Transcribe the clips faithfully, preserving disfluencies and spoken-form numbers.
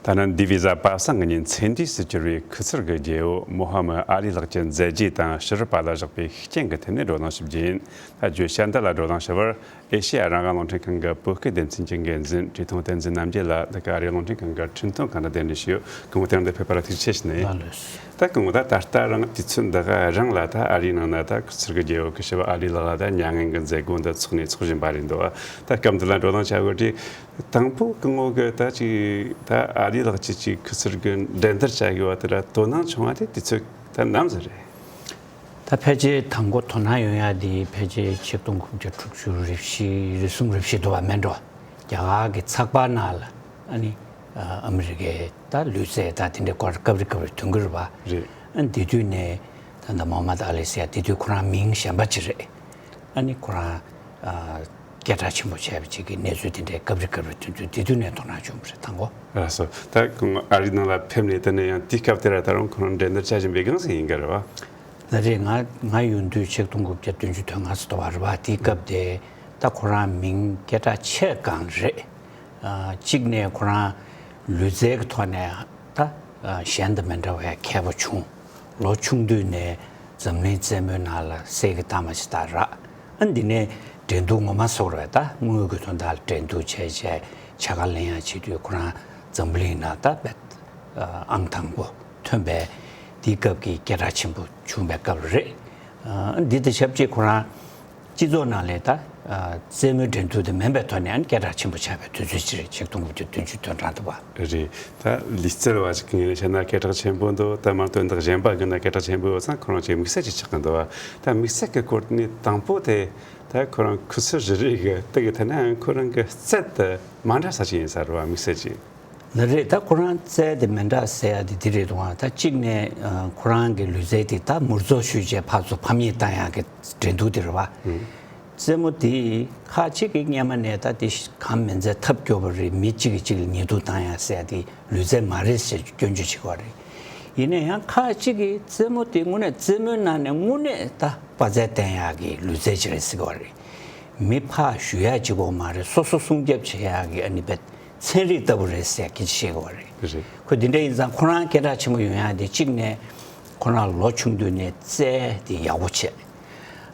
ཨ་ན་འདི་བི་ཟ་པ་སངས་ཀྱི་ཉིན་ཚེ་འདས་སུ་གྱུར་བའི་ཁུ་ཚུར་གྱི་རྒྱལ་པོ་མོ་ཧ་མུ་ཨ་ལི་ལགས་ཀྱི་མཛད་རྗེས་དང་ཕྱི་རོལ་པ་ལ་བཞག་པའི་ཤུགས་རྐྱེན་གྱི་ཐད་ནས་བགྲོ་གླེང་ཞུ་རྒྱུ་ཡིན། ད་བརྗོད་བྱ་འདི་ལ་བགྲོ་གླེང་ཞུ་བར་ཨེ་ཤེ་ཡ་རང་དབང་རླུང་འཕྲིན་ཁང་གི་བོད་སྐད་སྡེ་ཚན་གྱི་འགན་འཛིན་བཀྲས་མཐོང་བསྟན་འཛིན་རྣམ་རྒྱལ་ལགས་འདི་ག་ཨ་རིའི་རླུང་འཕྲིན་ཁང་གི་འཕྲིན་གཏོང་ཁང་དུ་གདན་འདྲེན་ཞུས། སྐུ་ངོ་དེ་རིང་འདིར་ཕེབས་པ་ལ་ཐུགས་རྗེ་ཆེ་ཞུ་ནི་ཡིན། ལགས་ལགས། ད་སྐུ་ངོ་ད་ད་ལྟ་རང་དུས་ཚོད་འདི་ག་རང་ལ་ད་ཨ་རིའི་ནང་ན་ད་ཁུ་ཚུར་གྱི་རྒྱལ་པོ་སྐུ་ཞབས་ཨ་ལི་ལགས་ལ་ད་མྱ་ངན་གྱི་མཛད་སྒོ་འདི་འཚོགས་ནས་འཚོགས་བཞིན་པ་རེད་འདུག་ད་སྐབས་འདི་ལ་བགྲོ་གླེང་བྱ་དགོས་དུས། དང་པོ་སྐུ་ངོ་གིས་ད་ཅིག་ད་ཨ་ལི་ལགས་ཀྱིས་ཅིག་ཁུ་ཚུར་གྱི་འགྲན་བསྡུར་བྱ་དགོས་པ་དེ་ལ་དོ་སྣང་བྱུང་བ་དེ་དུས་ཚོད་ད་ནམ་ཟིག་རེད། ད་ཕལ་ཆེར་དང་པོ་དོ་སྣང་ཡོང་ཡ་དེ་ཕལ་ཆེར་ཆིག་སྟོང་དགུ་བརྒྱ་དྲུག་ཅུ་རེ་བཞི་རེ་གསུམ་རེ་བཞི་འདུག་བ་མེད་འགྲོ། རྒྱ་གར་གྱི་ཚགས་པར་ནང་ལ་ཨ་ནི་ཨ་ཨ་མི་རི་ཀའི་ད་ལུས་རྩལ་ད་དེ་འདྲའི་སྐོར་སྐབས་རེ་སྐབས་རེ་ཐོན་གྱི་རེད་བ། རེད། ཨ་ནི་དེ་དུས་ནས་ད་ད་མོ་ཧམ་མད་ཨ་ལི་ཟེར་ཡ་དེ་དུས་ཁོ་རང་མིང་གཞན་པ་ཅིག་རེད། ཨ་ནི་ཁོ་རང་ཨ་སྐད་གྲགས་ཆེན་པོ་བྱས་པ་ཅིག་གི་གནས་ཚུལ་དེ་འདྲའི་སྐབས་རེ་སྐབས་རེ་ཐོན་དུས་དེ་དུས་ནས་དོ་སྣང་བྱུང་བ་རེད་དང་གོ། ལགས་སོ། ད་ཁོང་ཨ་རིའི་ནང་ལ་ཕེབས་ནས་དེ་ནས་ཡང་དེའི་སྐབས་དེ་ར་ད་རུང་ཁོ་རང་འགྲན་བསྡུར་བྱ་བཞིན་པའི་སྒང་ཟིག་ཡིན་གྱི་རེད་བ། ལགས་རེད། ང་ང་ཡོང་དུས་ཆིག་སྟོང་དགུ་བརྒྱ་བདུན་ཅུ་དོན་ལྔ་ཙམ་འདུག་བ་རེད་བ། དེའི་སྐབས་དེ་ད་ཁོ་རང་མིང་སྐད་གྲགས་ཆེ་སྒང་རེད། ཨ་གཅིག་ནས་ཁོ་རང་ལུས་རྩལ་གྱི་ཐོག་ནས་ད་ཨ་གཞན་དང་མི་འདྲ་བའི་མཁས་པོ་བྱུང་། ལོ་ཆུང་དུས་ནས་འཛམ་གླིང་རྩེད་མོའི་ནང་ལ་གསེར་གྱི་རྟགས་མ་ཅིག་བཏགས་རག་ཨ་འདི་ནས་འགྲན་བསྡུར་ངོ་མ་སོགས་རེད། ད་དངུལ་གྱི་དོན་དག་ལ་འགྲན་བསྡུར་བྱས་བྱས་བྱ་དགའ་ལེན་ཡག་བྱེད་དུས་ཁོ་རང་འཛམ་བུ་གླིང་ནང་ད་དཔེ་ཨང་དང་པོ་ཐོན་པའི་དེའི་སྐབས་ཀྱི་སྐད་གྲགས་ཆེན་པོ་བྱུང་བའི་སྐབས་རེད། ཨ་འདི་དང་ཆབས་ཅིག་ཁོ་རང་སྤྱི་ཚོགས་ནང་ལས་ད་རྩེད་མོའི་འགྲན་བསྡུར་དེ་མིན་པའི་ཐོག་ནས་ཨ་ནི་སྐད་གྲགས་ཆེན་པོ་ཆགས་པའི་དུས་ཚོད་ཅིག་རེད། ཆིག་སྟོང་དགུ་བརྒྱ་བདུན་ཅུ་དོན་གྲངས་འདུག་བ། རེད། ད་ལུས་རྩལ་བ་ཞིག་གི་ངོས་ནས་བཤད་ན་སྐད་གྲགས་ཆེན་པོ་འདུག་ད་མ་དོན་དག་གཞན་པ་གི་ན་སྐད་གྲགས་ཆེན་པོ་ཡོད་ཙང་ཁོ་རང་ཅིག་དམིགས་བསལ་ཅིག་ཆགས་ཀྱི་འདུག་བ། ད་དམིགས་བསལ་གྱི་སྐོར་ནས་དང་པོ་དེ་ད་ཁོ་རང་ཁུ་ཚུར་རེ་རེ་གི་སྟེགས་ཀྱི་ཐད་ན་ཁོ་རང་གི་རྩལ་དེ་མ་འདྲ་ས་ཅིག་ཡིན་ས་རེད་བ། དམིགས་བསལ་ཅིག་ལགས་རེད། ད་ཁོ་རང་རྩལ་དེ་མི་འདྲ་ཟེར་ཡ་དེ་འདི་རེད་འདུག་ཨ། ད་གཅིག་ནས་ཨ་ཁོ་རང་གི་ལུས་རྩལ་དེ་ད་མུར་རྫོགས་ཞུས་བྱས་ཕར་ཚུར་ཕམ་ཉེས་བཏང་ཡག་གི་འགྲན་བསྡུར་དེ་རེད་བ། ཨང་། རྩེད་མོ་དེ་ཁ་ཅིག་གིས་སྔོན་མ་ནས་ད་དེ་གང་མིན་ཚད་ཐབས་སྐྱོ་པོ་རེད། མི་གཅིག་གིས་གཅིག་ལ་ཉེས་འཛུགས་བཏང་ཡག་ཟེར་ཡ་དེ་ལུས་རྩལ་མ་རེད་ཟེར་སྐྱོན་བརྗོད་བྱེད་ཀྱི་ཡོད་རེད། ཡིན་ན་ཡང་ཁ་ཅིག་གིས་རྩེད་མོ་དེ་དངོས་གནས་རྩེད་མོའི་ནང་ནས་དངོས་གནས་ད་དཔའ་རྩལ་བསྟན་ཡག་གི་ལུས་རྩལ་ཅིག་རེད་ཟེར་གྱི་ཡོད་རེད། མི་ཕར་གཞུ་ཡག་གཅིག་པོ་མ་རེད། སོ་སོ་སྲུང་སྐྱོབ་བྱེད་ཡག་གི་ཨ་ནི་བེད། ཚན་རིག་ལྟ་བུ་རེད་ཟེར་སྐད་ཆ་བཤད་ཀྱི་ཡོད་རེད། རེད། ཁོ་འདི་འདྲ་ཡིན་ཙང་ཁོ་རང་སྐད་གྲགས་ཆེན་པོ་ཡོང་ཡག་དེ་གཅིག་ནས་ཁོ་རང་ལོ་ཆུང་དུས་ནས་རྩལ་དེ་ཡག་པོ་བྱས།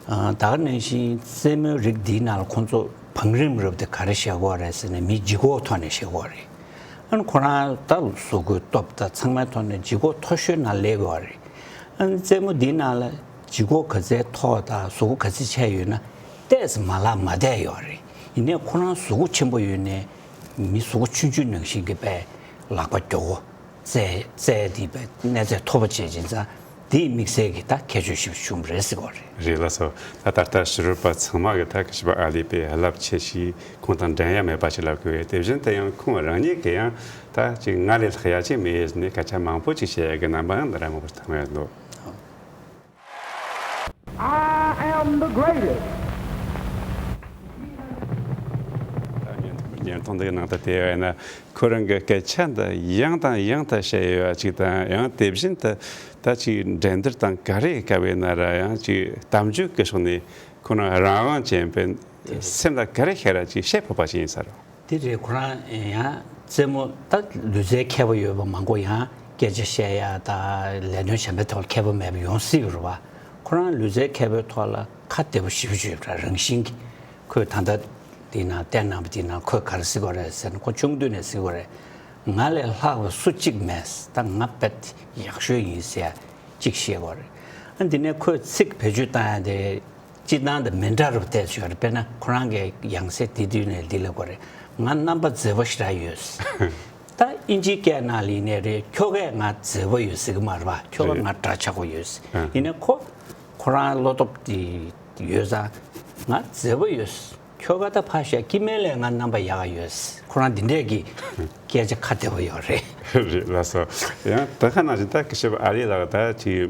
ཨ་ད་ག་ནང་བཞིན་རྩེད་མོའི་རིགས་འདིའི་ནང་ལ་ཁོང་ཚོ་བང་རིམ་རབ་དེ་ག་རེ་བཞག་གི་ཡོད་རེད་ཟེར་ན་མི་ལྗིད་ཁོག་ཐོག་ནས་བཞག་གི་ཡོད་རེད། ཨ་ནི་ཁོ་རང་ད་གཟུགས་པོའི་སྟོབས་དང་ཚང་མའི་ཐོག་ནས་ལྗིད་ཁོག་མཐོ་ཤོས་ནང་སླེབས་ཀྱི་ཡོད་རེད། ཨ་ནི་རྩེད་མོ་འདིའི་ནང་ལ་ལྗིད་ཁོག་ག་ཚད་མཐོ་དང་གཟུགས་པོ་ག་ཚད་ཆེ་ཡོད་ན་ཏོག་ཙམ་མ་ལག་མ་བདེ་ཡོད་རེད། ཡིན་ནའི་ཁོ་རང་གཟུགས་པོ་ཆེན་པོ་ཡོད་ནའི་མི་གཟུགས་པོ་ཆུང་ཆུང་ནང་བཞིན་གྱི་པའི་ལག་པ་མགྱོགས་པོ་རྩལ་རྩལ་འདི་པའི་གནས་ཚད་མཐོ་པོ་བྱེད་ཀྱིན་ཙང་འདིས་དམིགས་བསལ་གྱི་ད་ཁྱད་ཆོས་ཞིག་བྱུང་བ་རེད་ཟེར་གྱི་ཡོད་རེད། རེད་ལགས་སོ། ད་ད་ལྟ་ཕྱི་རོལ་པ་ཚང་མ་གི་ད་གི་ཞིབ་པ་ཨ་ལི་པའི་རླབས་ཆེ་ཞིག་ཁོང་དང་འགྲན་ཡ་མེད་པ་ཞིག་ལབ་དགོས་པས། དེ་བཞིན་དུ་ཡང་ཁོང་རང་ཉིད་ཀྱིས་ཡང་ད་ཅིག་ང་ལས་ལྷག་ཡ་ཅིག་མེད་ཟེར་ནས་སྐད་ཆ་མང་པོ་ཅིག་བཤད་ཡ་གི་རྣམ་པ་ཡང་འདི་ར་མང་པོ་མཐོང་ཡ་འདུག I am the greatest. ཉན་ཐོང་འདིའི་ནང་དུ་དེ་ཡོད་ན་ཁོ་རང་གི་སྐད་ཆ་འདི་ཡང་དང་ཡང་དུ་བཤད་ཡོད་པ་ཅིག་དང་ཡང་དེ་བཞིན་དུ་ད་ཅིག་འགྲན་བསྡུར་དང་ག་རེ་དཀའ་བས་ན་ར་ཡང་ཅིག་གཏམ་རྒྱུད་ཀྱི་ཕྱོགས་ནས་ཁོ་རང་རང་དབང་ཅན་པའི་སེམས་ལ་ག་རེ་ཤར་ར་ཅིག་བཤད་ཕོད་པ་ཅིག་ཡིན་ས་རེད། དེ་རེད། ཁོ་རང་ཡང་རྩེད་མོ་ད་ལུས་རྩལ་མཁས་པོ་ཡོད་པ་མང་པོ་ཡང་སྐད་ཆ་བཤད་ཡ་ད་ལས་དོན་གཞན་པའི་ཐོག་ལ་མཁས་པོ་མེད་པ་ཡོང་སྲིད་པ་རེད་བ། ཁོ་རང་ལུས་རྩལ་མཁས་པོའི་ཐོག་ལ་ཁ་བདེ་པོ་ཞེ་པོ་ཅིག་ཡོད་པ་རང་བཞིན་གྱིས། ཁོས་ད་ལྟ་དེ་ན་བསྟན་གནང་བ་དེ་ན་ཁོས་ག་རེ་ཟེར་གྱི་ཡོད་རེད་ཟེར་ན་ཁོ་ཆུང་དུས་ནས་ཟེར་གྱི་ཡོད་རེད། ང་ལས་ལྷག་པ་སུ་གཅིག་མེད། ད་ང་དཔེ་ཡག་ཤོས་ཡིན་ཟེར་ཡ་གཅིག་བཤད་ཀྱི་ཡོད་རེད། ཨ་འདི་ནས་ཁོས་ཚིག་བེད་སྤྱོད་བཏང་ཡ་དེ། སྤྱིར་བཏང་དང་མི་འདྲ་རུ་བལྟས་ཡོད་རེད། དཔེར་ན་ཁོ་རང་གི་ཡང་སྲིད་དེ་དུས་ནས་འདི་ལབ་ཀྱི་རེད། ང་རྣམ་པ་མཛེས་པོ་ཞེ་དྲག་ཡོད། ད་ཨིན་ཇིའི་སྐད་ནང་ལ་ཡིན་ནའི་རེད། ཁྱོ་གས་ང་མཛེས་པོ་ཡོད་ཟེར་གྱི་མ་རེད་པ། ཁྱོ་ག་རེད། ང་འདྲ་ཆགས་པོ་ཡོད། ཨ། ཡིན་ནའི་ཁོ་ཁོ་རང་བློ་སྟོབས་དེ་ཡོད་ཙང་ང་མཛེས་པོ་ཡོད། ཁྱོ་ག་ད་ཕར་བཞག་སྐྱེ་དམན་ལས་ང་རྣམ་པ་ཡག་ག་ཡོད། ཁོ་རང་འདི་འདྲས་ཀྱི་སྐད་ཆ་ཁ་བདེ་པོ་ཡོད་རེད། རེད་ལགས་སོ། ཡང་ད་ག་ནང་བཞིན་ད་སྐུ་ཞབས་ཨ་ལི་ལགས་ད་ཅིག་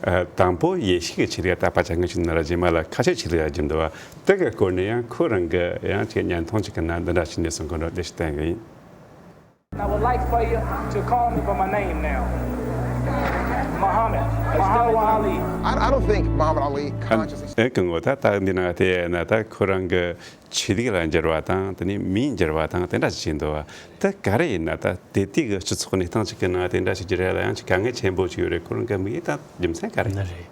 ཨ། དང་པོ་ཡེ་ཤུ་གི་ཆེད་ལས་ད་པ་ཅག་ངི་ཆུ་ན་ར་རྗེས་མ་ལ་ཁ་ཆེ་ཆེད་ལས་ཡ་རྒྱུ་འདུག་བ། དེ་གི་སྐོར་ནས་ཡང་ཁོ་རང་གི་ཡང་ཅིག་བརྙན་ཐུང་ཅིག་གི་ནང་འདི་འདྲ་ཞིག་ནས་གསུང་གི་འདུག་དེ་ཞིག་བསྟན་གི་ཡིན། I would like for you to call me by my name now. Muhammad, Muhammad Ali. I, I don't think Muhammad Ali consciously. ཨེ་གི་ངོ་ད་ད་འདི་ན་དེ་ན་ད་ཁོ་རང་གི་ཆོས་ལུགས་ལ་འགྱུར་བ་དང་དེ་ནས་མིང་འགྱུར་བ་དང་དེ་འདྲ་ཞིག་འདུག་བ། ད་ག་རེ་ཡིན་ན་ད་དེ་དུས་ཀྱི་སྤྱི་ཚོགས་གནས་སྟངས་ཅིག་གི་ནང་དེ་འདྲ་ཞིག་གི་རེད་ལ་ཡང་ཅིག་དཀའ་ངལ་ཆེན་པོ་ཅིག་ཡོད་རེད། ཁོ་རང་གི་དམིགས་ཡུལ་དང་རྒྱུ་མཚན་ག་རེ་ཡིན།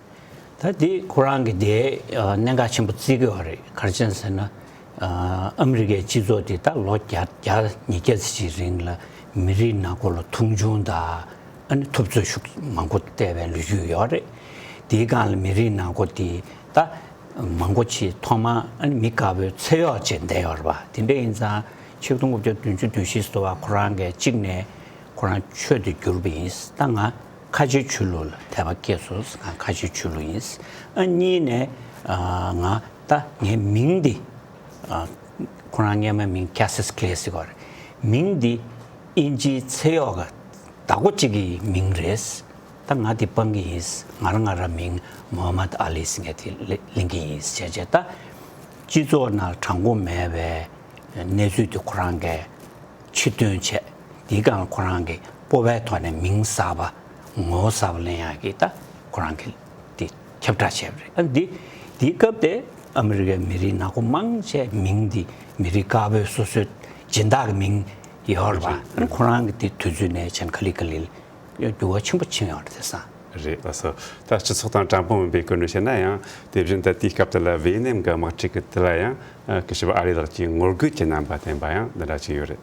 ད་དེ་ཁོ་རང་གི་དེ་གནད་འགག་ཆེན་པོ་བརྩི་གི་ཡོད་རེད། ག་རེ་བྱས་ཟེར་ན། ཨ་མི་རི་ཀའི་སྤྱི་ཚོགས་དེ་ད་ལོ་བརྒྱ་བརྒྱ་ཉིས་བརྒྱ་ཙམ་ཞིག་རིང་ལ་མི་རིགས་ནག་པོ་ལ་མཐོང་ཆུང་དང་ཨ་ནི་ཐུབ་ཚོད་ཤུགས་མང་པོ་བལྟས་པའི་ལོ་རྒྱུས་ཡོད་རེད། དེའི་སྒང་ལ་མི་རིགས་ནག་པོ་དེ་ད་མང་པོ་ཅིག་ཐོག་མ་ཨ་ནི་མི་དཀར་པོའི་ཚེ་གཡོག་བྱས་བསྡད་ཡོད་རེད་པ། དེ་འདྲ་ཡིན་ཙང་ཆིག་སྟོང་དགུ་བརྒྱ་བདུན་ཅུ་དོན་བཞི་ཟེར་བ་ཁོ་རང་གིས་གཅིག་ནས་ཁོ་རང་ཆོས་དེ་བསྒྱུར་བ་ཡིན། ད་ང་ཁ་ཆེའི་ཆོས་ལུགས་ལ་དད་པ་སྐྱེས་སོང་། ང་ཁ་ཆེའི་ཆོས་ལུགས་ཡིན། ཨ་གཉིས་ནས་ང་ད་ངའི་མིང་འདི་ཁོ་རང་སྔོན་མའི་མིང་ཀེ་སི་ཡས་ཀླེ་ཟེར་གྱི་ཡོད་རེད། མིང་འདི་དབྱིན་ཇིའི་ཚེ་གཡོག་གི་བདག་པོ་གཅིག་གི་མིང་རེད། ད་ང་འདི་སྤང་གི་ཡིན། ང་རང་ང་རང་མིང་མོ་ཧམ་མད་ཨ་ལི་ཟེར་མཁན་དེ་ལེན་གྱི་ཡིན་ཟེར་བྱས། ད་སྤྱི་ཚོགས་ནང་དྲང་པོ་མེད་པའི་གནས་ཚུལ་དེ་ཁོ་རང་གིས་ཕྱིར་འདོན་བྱས། དེའི་སྒང་ཁོ་རང་གིས་སྤོབས་པའི་ཐོག་ནས་མིང་གསར་པ་ངོ་བོ་གསར་པ་ལེན་ཡག་གི་ད་ཁོ་རང་གིས་དེ་ཁྱབ་བསྒྲགས་བྱས་པ་རེད། ཨ་འདི་དེའི་སྐབས་དེ་ཨ་མི་རི་ཀའི་མི་རིགས་ནག་པོ་མང་ཆེ་མིང་འདི་མི་རིགས་དཀར་པོའི་སོ་སོའི་སྦྱིན་བདག་གི་མིང་ཡོད་རེད་པ། ཨ་ཁོ་རང་གིས་དེ་དུས་ཚོད་ནས་བྱས་ནས་ག་ལེ་ག་ལེ་འགྱུར་བ་ཆེན་པོ་ཕྱིན་ཡོད་རེད་བསམ། རེད་ལགས་སོ། ད་སྤྱི་ཚོགས་དང་དྲང་པོ་མིན་པའི་སྐོར་ནས་བཤད་ན་ཡང་དེ་བཞིན་ད་དེའི་སྐབས་དེ་ལ་ཝེ་ནམ་གྱི་དམག་འཁྲུག་གི་དེ་ལ་ཡང་ཨ་སྐུ་ཞབས་ཨ་རི་ལགས་ཀྱིས་ངོ་རྒོལ་གྱི་རྣམ་པ་བསྟན་པ་ཡང་འདི་འདྲ་ཅིག་ཡོད་རེད།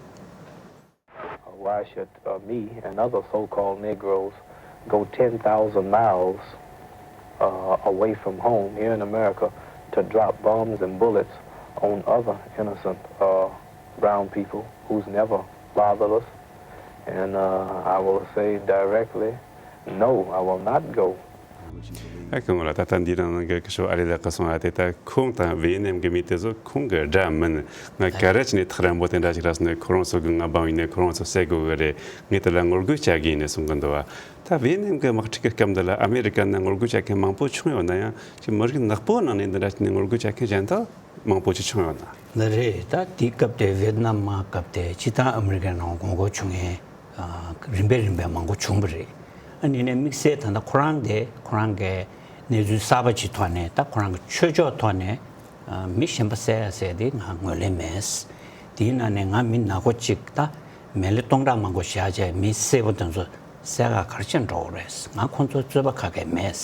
Why should uh, me and other so-called Negroes go ten thousand miles uh, away from home here in America to drop bombs and bullets on other innocent uh, brown people who's never bothered us? And uh, I will say directly, no, I will not go. ཨ་ཁོང་ལ་ད་ལྟ་འདི་རང་ནང་གི་ཁི་ཤོ་ཨ་རི་ལ་ཁ་སོང་ཨ་དེ་ད་ཁོང་དང་ཝེ་ནམ་གི་མི་དེ་ཚོ་ཁོང་གི་དགྲ་མིན། ང་ག་རེ་བྱས་ནས་ཐག་རིང་པོ་དེ་འདྲ་ཞིག་རག་སོང་ནས་ཁོ་རང་ཚོ་གི་ང་འབངས་ཡིན་ནས་ཁོ་རང་ཚོ་བསད་དགོས་གི་རེད། ངས་དེ་ལ་ངོ་རྒོལ་བྱ་གི་ཡིན་ནས་གསུང་གི་འདུག་བ། ད་ཝེ་ནམ་གི་དམག་འཁྲུག་གི་སྐབས་འདི་ལ་ཨ་མེ་རི་ཀ་ནང་ངོ་རྒོལ་བྱ་མཁན་མང་པོ་བྱུང་ཡོད་ན་ཡང་ཅིག་མི་རིགས་ནག་པོ་ནང་ནས་འདི་འདྲ་བྱས་ནས་ངོ་རྒོལ་བྱ་མཁན་གཞན་དག་མང་པོ་ཅིག་བྱུང་ཡོད་ན། ལ་རེད། ད་དེའི་སྐབས་དེ་ཝེ་ཏི་ནམ་དམག་སྐབས་དེ་སྤྱིར་བཏང་ཨ་མེ་རི་ཀའི་ནང་ངོ་རྒོལ་བྱུང་མཁན་རིམ་པས་རིམ་པས་མང་པོ་བྱུང་བ་རེད། ཨ་ནི་ནས་དམིགས་བསལ་ད་ལྟ་ཁོ་རང་དེ་ཁོ་རང་གི་གནས་ཚུལ་གསར་པ་ཅིག་ཐོག་ནས་ད་ཁོ་རང་གི་ཆོས་ཕྱོགས་ཐོག་ནས་མི་གཞན་པ་བསད་ཡ་ཟེར་དེ་ང་ངོས་ལེན་མེད། དེའི་ནང་ནས་ང་མི་ནག་པོ་ཅིག་ད་མེ་ལེ་སྟོང་ཕྲག་མང་པོ་བཞག་བྱས་མི་སེར་པོ་དེ་ཚོ་བསད་ག་ག་རེ་བྱས་འགྲོ་གི་རེད། ང་ཁོང་ཚོའི་རྩོད་པ་ག་གེ་མེད།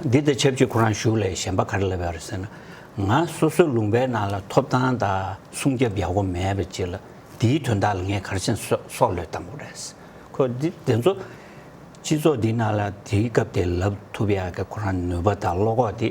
འདི་དང་ཆབས་ཅིག་ཁོ་རང་གཞུག་ལ་གཞན་པ་ག་རེ་ལབ་ཡོད་རེད་ཟེར་ན། ང་སོ་སོའི་ལུང་པའི་ནང་ལ་ཐོབ་ཐང་དང་སྲུང་སྐྱོབ་ཡག་པོ་མེད་པ་ཅིག་ལ་འདིའི་དོན་དག་ལ་ངས་ག་རེ་བྱས་སྲོག་སྲོག་བློས་བཏང་དགོས་རེད། ཁོ་འདི་དེ་ཚོ་སྤྱི་ཚོགས་འདིའི་ནང་ལ་དེའི་སྐབས་དེ་ལབ་ཐུབ་ཡག་གི་ཁོ་རང་ནུས་པ་དང་བློ་ཁོག་དེ་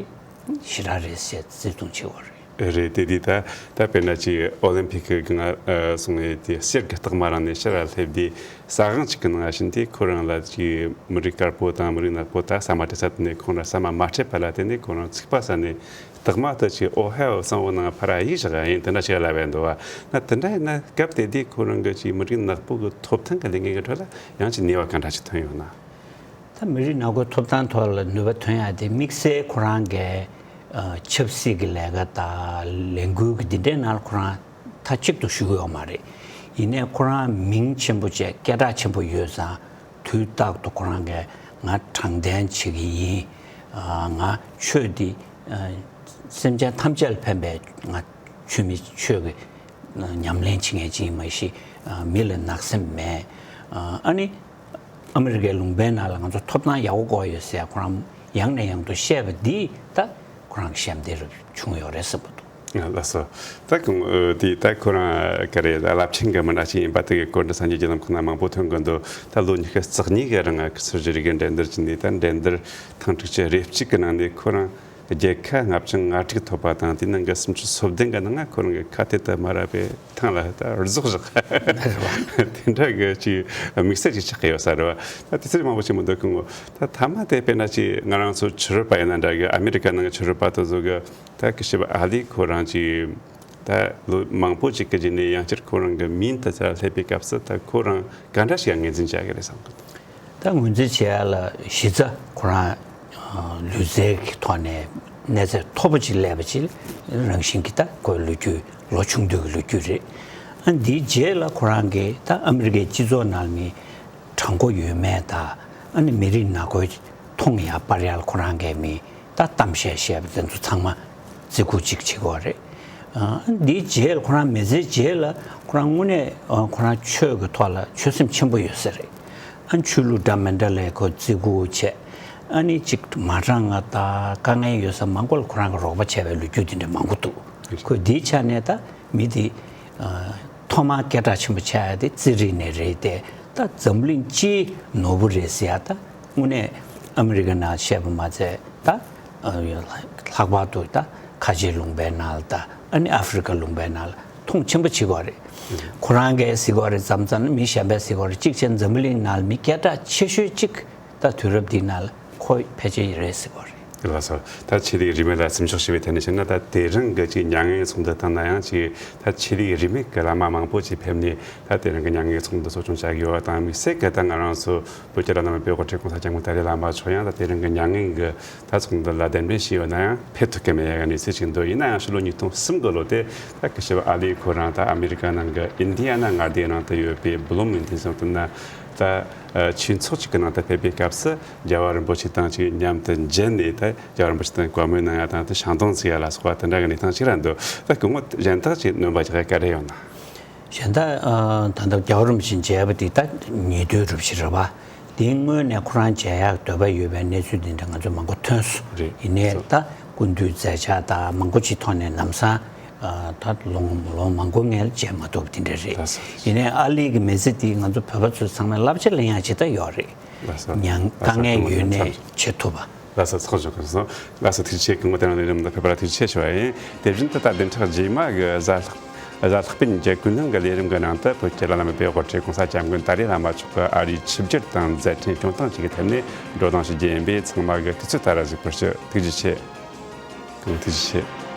ཞེ་དྲག་རེད་ཟེར་བརྩི་མཐོང་བྱེད་དགོས་རེད། རེད། དེ་དུས་ད་ད་དཔེར་ན་ཅིག་ཨོ་ལིམ་ཕིག་གི་ང་ཨ་སོང་ངས་དེ་ཕྱིར་གི་རྟགས་མ་རང་ནས་ཕྱིར་ར་སླེབས་དུས་ས་ཁང་ཅིག་གི་ནང་ང་བཞིན་དེ་ཁོ་རང་ལ་ཅིག་མི་རིགས་དཀར་པོ་དང་མི་རིགས་ནག་པོ་ད་ཟ་མ་སྤྲད་ས་དེ་ནས་ཁོང་ར་ཟ་མ་མ་སྤྲད་པ་ལ་བརྟེན་ནས་ཁོ་རང་ཚིག་པ་ཟ་ནས་རྟགས་མ་དེ་ཅིག་ཨོ་ཧའི་ཨོ་གསང་བོ་ནང་ཕར་ར་གཡུགས་བཞག་ཡིན་དེ་འདྲ་ཞིག་ལབ་པས་འདུག་བ། ན་དེ་འདྲ་ཡིན་ན་སྐབས་དེ་དུས་ཁོ་རང་གི་ཅིག་མི་རིགས་ནག་པོ་གི་ཐོབ་ཐང་གི་ལས་འགན་གི་ཁྲོད་ལ་ཡང་ཅིག་ནུས་པ་ག་འདྲ་ཞིག་ཐོན་ཡོད་ན། ད་མི་རིགས་ནག་པོའི་ཐོབ་ཐང་ཐོག་ལ་ནུས་པ་ཐོན་ཡ་དེ་དམིགས་བསལ་ཁོ་རང་གི་ཨ་ཆབ་སྲིད་ཀྱི་ལས་ཀ་དང་ལས་འགུལ་གྱི་འདི་འདྲའི་ནང་ལ་ཁོ་རང་མཐའ་གཅིག་ཏུ་ཞུགས་ཡོད་མ་རེད། ཡིན་ནའི་ཁོ་རང་མིང་ཆེན་པོ་བྱས་སྐད་གྲགས་ཆེན་པོ་ཡོད་ཙང་དུས་རྟག་ཏུ་ཁོ་རང་གིས་ང་དྲང་བདེན་བྱེད་ཀྱི་ཡིན། ཨ་ང་ཆོས་འདི་ཨ་སེམས་ཅན་ཐམས་ཅད་ལ་ཕན་པའི་ང་ཆོས་མི་ཆོས་ཀྱི་ཉམས་ལེན་བྱེད་མཁན་ཅིག་ཡིན་མ་གཞི་ཨ་མི་ལ་ནག་སེམས་མེད། ཨ་ཨ་ནི། ཨ་མི་རི་ཀའི་ལུང་པའི་ནང་ལ་ང་ཚོ་ཐོབ་ཐང་ཡག་པོ་དགོས་ཡོད་ཟེར་ཁོ་རང་ཡང་ནས་ཡང་དུ་བཤད་པ་འདིས་ད་ཁོ་རང་གི་ཞབས་འདེགས་རུ་བྱུང་ཡོད་རེད་བསམ་པ་འདུག་ལགས་སོ། ད་ཁོང་ཨ་དེ་ད་ཁོ་རང་ག་རེ་རླབས་ཆེན་གྱི་མི་སྣ་ཞིག་ཡིན་པ་དེ་གི་སྐོར་འདི་སངས་རྒྱས་རྒྱལ་ལམ་ཁོ་ན་མང་པོ་ཐོན་གི་འདུག་ད་ལོ་ཉི་ཤུ་རྩ་གཉིས་གི་རིང་ང་ཁི་སུར་ཇི་རི་གི་འགྲན་བསྡུར་བྱས་ནས་ད་འགྲན་བསྡུར་ཐེངས་དྲུག་ཅུ་རེ་གཅིག་གི་ནང་ནས་ཁོ་རང་རྒྱལ་ཁ་ལྔ་བཅུ་ང་དྲུག་ཐོབ་པ་དང་དེའི་ནང་གི་སུམ་ཅུ་སོ་བདུན་གི་ནང་ང་ཁོ་རང་གི་ཁ་གཏད་དུ་མ་རག་པའི་ཐང་ལ་ད་རྫོགས་བཞག་དེ་འདྲ་གི་ཅིག་དམིགས་བསལ་ཅིག་ཆགས་ཀྱི་ཡོད་ས་རེད་བ། ད་དེ་ཚོ་མང་པོ་ཅིག་མི་འདུག་གི་ངོ་། ད་མཐའ་མ་དེ་དཔེར་ན་ཅིག་ང་རང་ཚོ་ཕྱི་རོལ་པ་ཡིན་ན་འདྲ་གི་ཨ་མེ་རི་ཀ་ནང་གི་ཕྱི་རོལ་པ་དེ་ཚོ་གི་ད་ཀི་ཤི་བ་ཨ་ལི་ཁོ་རང་ཅིག་ད་ལོ་མང་པོ་ཅིག་གི་རྗེས་ནས་ཡང་བསྐྱར་ཁོ་རང་གི་མིང་དེ་ཚོ་སླེབས་པའི་སྐབས་སུ་ད་ཁོ་རང་ག་འདྲ་ཞིག་ངོས་འཛིན་བྱ་གི་རེད་བསམ་གི་འདུག་ད་ངོས་འཛིན་བྱེད་ཡ་ལ་གཞི་རྩ་ཁོ་རང་ལུས་རྩལ་གྱི་ཐོག་ནས་གནས་ཚད་མཐོ་པོ་ཅིག་སླེབས་པ་ཅིག་རང་བཞིན་གྱི་ད་ཁོའི་ལོ་རྒྱུས་ལོ་ཆུང་དུས་ཀྱི་ལོ་རྒྱུས་རེད། ཨ་འདིའི་རྗེས་ལ་ཁོ་རང་གིས་ད་ཨ་མི་རི་ཀའི་སྤྱི་ཚོགས་ནང་མི་དྲང་པོ་ཡོད་མེད་དང་ ཨ་ནི་མི་རིགས་ནག་པོའི་མཐོང་ཡ་སྤར་ཡ་ལ་ཁོ་རང་གིས་མི་ད་གཏམ་བཤད་བཤད་པ་དེ་ཚོ་ཚང་མ་བརྩི་བཀུར་ཅིག་བྱེད་ཀྱི་ཡོད་རེད། ཨ་འདིའི་རྗེས་ལ་ཁོ་རང་མི་ཚེའི་རྗེས་ལ་ཁོ་རང་དངོས་གནས་ཨ་ཁོ་རང་ཆོས་ཀྱི་ཐོག་ལ་ཆོད་སེམས་ཆེན་པོ་ཡོད་ས་རེད། ཨ་ཆོས་ལུགས་འདྲ་མི་འདྲ་ལ་ཁོ་བརྩི་བཀུར་བྱས། ཨ་ནི་ཅིག་མ་དྲང་ང་ད་དཀའ་ངལ་ཡོད་ས་མང་པོ་ལ་ཁོ་རང་གིས་རོགས་པ་བྱས་པའི་ལོ་རྒྱུས་དེ་འདྲ་མང་པོ་འདུག་ཁོས་འདིའི་ཆ་ནས་ད་མི་དེ་ཨ་ཐོག་མར་སྐད་གྲགས་ཆེན་པོ་ཆགས་ཡ་དེ་རྩིས་རིག་ནས་རེད་དེ། ད་འཛམ་བུ་གླིང་སྤྱིའི་ནོར་བུ་རེད་ཟེར་ཡ་ད་དངོས་གནས་ཨ་མི་རི་ཀ་ནང་བཤད་པ་མ་ཚད་ད་ཨ་ལྷག་པར་དུ་ད་ཁ་ཆེ་ལུང་པའི་ནང་ལ་ད་ཨ་ནི་ཨ་ཧྥེ་རི་ཀ་ལུང་པའི་ནང་ལ་མཐོང་ཆེན་པོ་བྱེད་ཀྱི་ཡོད་རེད། ཁོ་རང་གིས་ཟེར་གྱི་ཡོད་རེད། མཚམས་མཚམས་ནི་མི་གཞན་པས་ཟེར་གྱི་ཡོད་རེད། གཅིག་བྱས་འཛམ་བུ་གླིང་ནང་ལ་མི་སྐད་གྲགས་ཆེ་ཤོས་གཅིག་ད་དུས་རབས་འདི་ནང་ལ་ཁོ་ཕལ་ཆེར་རེད་ཟེར་གྱི་ཡོད་རེད། ལགས་སོ། ད་ཆོས་ལུགས་རིས་མེད་ལ་སེམས་ཕྱོགས་ཞེས་པའི་ཐད་ནས་བཤད་ན། ད་དེ་རིང་གི་ཅིག་མྱ་ངན་ཚོགས་འདུ་སྟེང་ན་ཡང་ཅིག་ད་ཆོས་ལུགས་རིས་མེད་ཀྱི་བླ་མ་མང་པོ་ཅིག་ཕེབས་ནས་ད་དེ་རིང་གི་མྱ་ངན་ཚོགས་འདུ་གཙོ་སྐྱོང་བྱ་གི་ཡོད་པ་དང་། དམིགས་བསལ་གྱི་ད་ང་རང་ཚོ་བོད་ཀྱི་བླ་ན་མེད་པའི་དབུ་ཁྲིད་༸གོང་ས་༸སྐྱབས་མགོན་ཏཱ་ལའི་བླ་མ་མཆོག་ཡང་ད་དེ་རིང་གི་མྱ་ངན་གྱི་ད་ཚོགས་འདུ་ལ་གདན་འདྲེན་བྱས་ཡོད་ན་ཡང་ཕེབས་ཐུབ་ཀྱི་མེད་ཡ་གི་གནས་ཚུལ་ཅིག་འདུག་ཡིན་ན་ཡང་ཕྱི་ལོ་ཉིས་སྟོང་གསུམ་གི་ལོ་དེ་ད་སྐུ་ཞབས་ཨ་ལི་ཁོ་རང་ད་ཨ་མི་རི་ཀ་ནང་གི་ཨིན་ཌི་ཡ་ན་མངའ་སྡེའི་ནང་དུ་ཡོད་པའི་བྷུ་ལུམ་ཨིན་ཌི་ཟེར་དུས་ན་ད་ཨ་ཆོས་ཚོགས་ཅིག་གི་ནང་དུ་ཕེབས་པའི་སྐབས་སུ་རྒྱལ་བ་རིན་པོ་ཆེ་དང་ཅིག་མཉམ་དུ་མཇལ་ནས་ད་རྒྱལ་བ་རིན་པོ་ཆེ་དང་བཀའ་མོལ་གནང་ཡ་དང་དེ་བྱང་སྡོང་བརྩིགས་ཡ་ལ་སོགས་པ་དེ་འདྲ་གི་གནས་སྟངས་ཅིག་ར་འདུག་ད་སྐུ་ངོ་གཞན་དག་ཅིག་སྣོན་པ་རྒྱག་ཡ་ག་རེ་ཡོད་ན། གཞན་དག་ཨ་ད་ལྟ་རྒྱལ་བ་རིན་པོ་ཆེ་མཇལ་བ་དེ་ད་ཉེ་དུས་རུ་ཞིག་རེད་པ། དེའི་སྔོན་ནས་ཁོ་རང་མཇལ་ཡག་འདོད་པ་ཡོད་པའི་གནས་ཚུལ་འདི་འདྲ་ང་ཚོས་མང་པོ་ཐོན་སོང་། རེད། ཡིན་ནའི་སོ། ད་སྐུ་མདུན་མཛད་འཆར་དང་མང་པོ་ཅིག་ཐོག་ནས་ལམ་སང་ཨ་ད་ལོ་ལོ་མང་པོ་སྔོན་ལ་མཇལ་མ་ཐུབ་པ་དེ་འདྲ་རེད། ལགས་སོ། ཡིན་ནའི་ཨ་ལི་གི་མི་ཚེ་འདི་ང་ཚོ་བོད་པ་ཚོས་ཚང་མས་བསླབ་བྱ་ལེན་ཡག་ཅིག་ད་ཡོད་རེད། ལགས་སོ། མྱང་ལགས་སོ། དཀའ་ངལ་ཡོད་ནའི་བྱེད་ཐུབ་པ། ལགས་སོ། ཚོགས་ཞུགས་ཀྱི་སོང་། ལགས་སོ། ཐུགས་རྗེ་ཆེ། སྐུ་ངོ་དེ་རིང་ལས་རིམ་དུ་ཕེབས་པ་ལ་ཐུགས་རྗེ་ཆེ་ཞུ་བ་ཡིན། དེ་བཞིན་དུ་ད་བདུན་ཕྲག་རྗེས་མ་གི་གཟའ་ལྷག་གཟའ་ལྷག་པའི་ཉིན་གྱི་ཀུན་སློང་གི་ལས་རིམ་གྱི་ནང་དུ་བོད་ཀྱི་བླ་ན་མེད་པའི་དབུ་ཁྲིད་༸གོང་ས་༸སྐྱབས་མགོན་ཏཱ་ལའི་བླ་མ་མཆོག་གི་ཨ་རིའི་ཆིབས་བསྒྱུར་དང་མཛད་འཕྲིན་སྐྱོང་སྟངས་བཅས་ཀྱི་ཐད་ནས་བགྲོ་གླེང་ཞུ་རྒྱུ་ཡིན་པས་ཚང་མ་གི་དུས་ཚོད་ལྟར་གཟིགས་པར་ཞུ། ཐུགས་རྗེ་ཆེ། སྐུ་ངོ་ཐུགས་རྗེ་ཆེ།